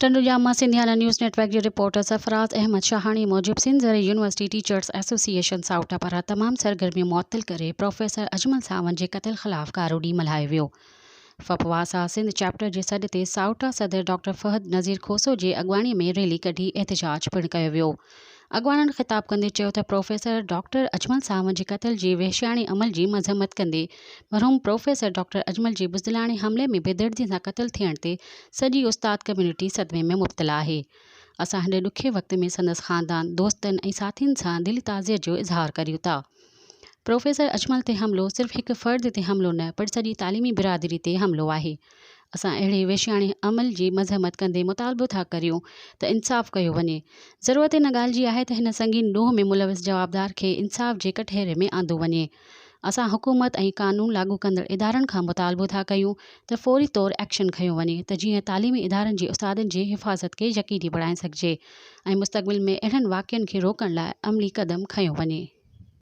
ٽنڊوڄام مان Sindhiana news net work جي reporter Sarfaraz Ahmed Shahani موجب سنڌ زرعي يونيورسٽي ٽيچرس ايسوسيئيشن ساوٽا پاران تمام سرگرميون معطل ڪري پروفيسر اجمل ساوند جي قتل خلاف ڪارو ڏينهن ملهايو ويو. فپواسا سنڌ چيپٽر جي سڏ تي ساوٽا صدر ڊاڪٽر فهد نذير کوسو جي اڳواڻي ۾ ريلي ڪڍي احتجاج پڻ ڪيو ويو. اڳواڻن خطاب ڪندي چيو ته پروفيسر ڊاڪٽر اجمل ساوند جي قتل جي وحشياڻي عمل جي مذمت ڪندي مرحوم پروفيسر ڊاڪٽر اجمل جي بزدلاڻي حملي ۾ بيدردي سان قتل ٿيڻ تي سڄي استاد ڪميونٽي صدمي ۾ مبتلا آهي. اسان هن ڏکي وقت ۾ سندس خاندان، دوستن ۽ ساٿين سان دلي تعزيت جو اظهار ڪريون ٿا. پروفيسر اجمل تي حملو صرف هڪ فرد تي حملو نه پر سڄي تعليمي برادري تي حملو آهي. اسان اهڙي وحشياڻي عمل جي مذمت ڪندي مطالبو ٿا ڪريون ته انصاف ڪيو وڃي. ضرورت ان ڳالهه جي آهي ته هن سنگين ڏوهه ۾ ملوث جوابدار کي انصاف جي ڪٽهڙي ۾ آندو وڃي. اسان حڪومت ۽ قانون لاڳو ڪندڙ ادارن کان مطالبو ٿا ڪيون ته فوري طور ايڪشن کنيو وڃي ته جيئن تعليمي ادارن جي استادن جي حفاظت کي يقيني بڻائي سگهجي ۽ مستقبل ۾ اهڙن واقعن کي روڪڻ لاء عملي قدم کنيو وڃي.